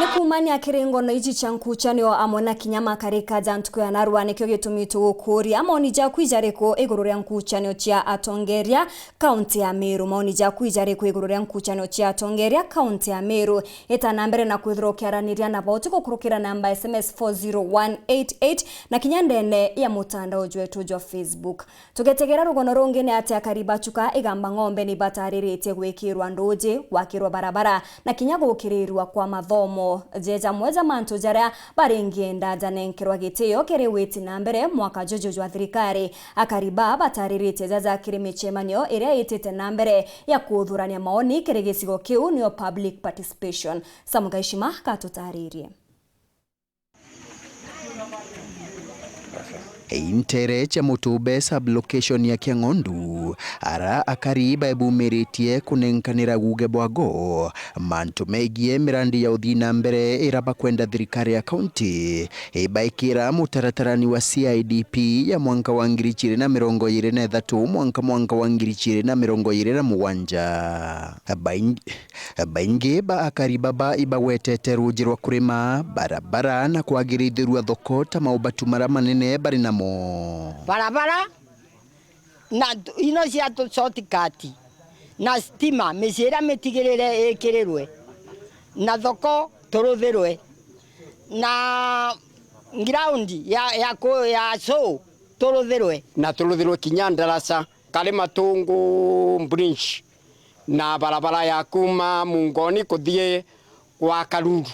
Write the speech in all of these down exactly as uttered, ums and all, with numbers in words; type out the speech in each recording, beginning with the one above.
Ni kuumania kiri ngono iji cia nkuchanio amwe na kinya makarika ja ntuku ya narua, nikio gitumi tugukuria maoni jaku jariku iguru ria nkuchanio cia atongeria kaunti ya Meru. Maoni jaku jariku iguru ria nkuchanio cia atongeria kaunti ya Meru? Ita na mbere na kwithirwa ukiaraniria nabo, uti gukurukira namba S M S four zero one eight eight na kinya ndene ya mutandao jwetu jwa Facebook. Tugetegera rugono rungi ni ati akari ba Chuka Igamba Ng'ombe ni batariritie gwikirwa nduji, gwakirwa barabara na kinya gukirirwa kwa mathomo. Je jamwe ja mantu jaria baringienda janenkerwa gitio kiri witi na mbere mwaka juju jwa thirikari. Akari ba batariritie jaja kiri micemanio iria itite na mbere ya kuthurania maoni kiri gicigo kiu, niyo public participation. Sam Gaishima katutaririe. Intere cia Mutumbe sub-location ya Kiang'ondu, ara akari baebumiritie kunenkanira guge bwago mantu megie mirandi ya uthii na mbere ira bakwenda thirikari ya kaunti ibaikira mutaratarani wa C I D P ya mwanka wa ngiri ijiri na mirongo iri na ithatu mwanka mwanka wa ngiri ijiri na mirongo iri na mugwanja. Bain- Baingi ba akari baba ibagwetete ruuji rwa kurima, barabara na kwagirithirua thoko ta maubatu mara manene bari namo. Barabara na t-, ino cia tu-, shortcut na stima, micii iria mitigirire ikirirwe, na thoko turuthirwe, na ground ya, ya ku-, ya show turuthirwe. Na turuthirwe kinya ndaraca, kari Matungu bridge, na barabara ya kuuma Mungoni kuthii kwa Karuru,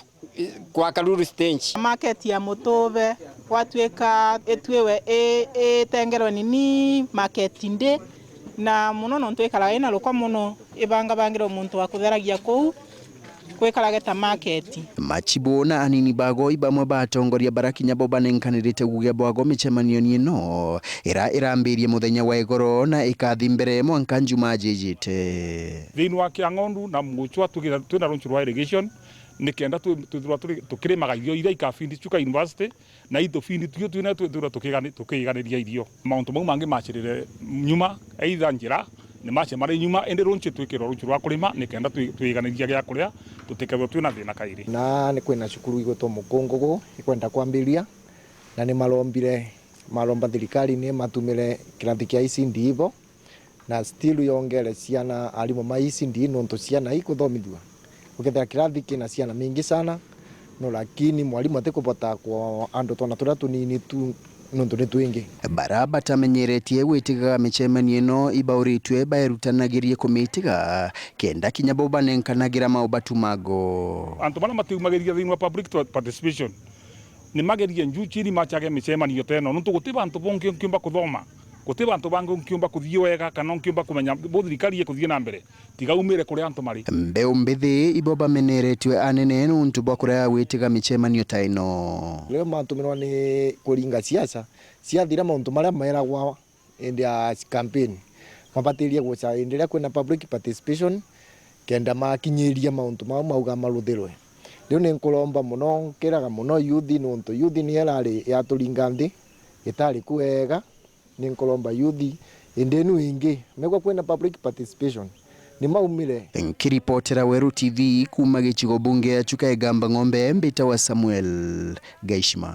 kwa Karuru stage. Market ya Mutumbe gwatuika itwiwe i-, itengerwe nini market ndi, na muno nontu ikaraga ina rukwa muno, ibangabangirwe muntu wa kutheragia kuu, gwikarage ta market. Machibu na anini bago ibamwe ba atongoria bara kinya bo banenkanirite guge bwago micemanio-ini ino, ira irambirie muthenya wa igoro na ikathi mbere mwanka njuma jijite. Thiini wa Kiang'ondu na Muchwa tugira-, twina runchu rwa irrigation, nikenda twi-, twithirwa turi-, tukirimaga irio iria ikafindi Chuka University, na itufindi tuio twina twithirwa tukigani-, tukiganiria irio. Mauntu mau mangi macirire nyuma, either njira ni mace mari nyuma, indi runchu twikirwa runchu rwa kurima, nikenda twi-, twiganiria gia kuria, tutikethirwe twina thina kairi. Na ni kwina cukuru igwitwa Mukungugu ikwenda kwambiria, na ni marombire, maromba thirikari ni matumire kirathi kia E C D ibo, na still yongere ciana, arimu ma E C D, nontu ciana ikuthomithua. Ukethira kirathi kina ciana mingi sana, no, lakini mwarimu atikubota kwa andu twana turia tunini tu, nontu ni twingi. Bara batamenyeretie gwitigaga micemanio ino ibauritue baerutanagirie kumitiga, kenda kinya bo banenkanagira maubatu mago. Antu baria matiumagiria thiini wa public participation, ni magerie njuu chini macage micemanio ta ino, nontu guti bantu bongi nkiumba kuthoma, guti bantu bangi nkiumba kuthii wega, kana nkiumba kumenya bo thirikari ikuthii na mbere, tiga umire kuria antu mari. Mbeu mbithi ibo bameneretue anene nontu bwa kurega gwitiga micemanio ta ino. Riu matumirwa ni kuringa siasa, ciathira mauntu maria meragwa indi ya campaign, mabatirie guca indi iria kwina public participation, kenda makinyiria mauntu mau mauga maruthirwe. Riu ni nkuromba muno, nkiraga muno youth, nontu youth niyo irari yaturinga nthi, itari ku wega. Ni nkuromba youth, indi inu ingi, megwa kwina public participation, ni maumire. Nkiripotera Weru T V kuuma gicigo bunge ya Chuka Igamba Ng'ombe, mbitawa Samuel Gaishima.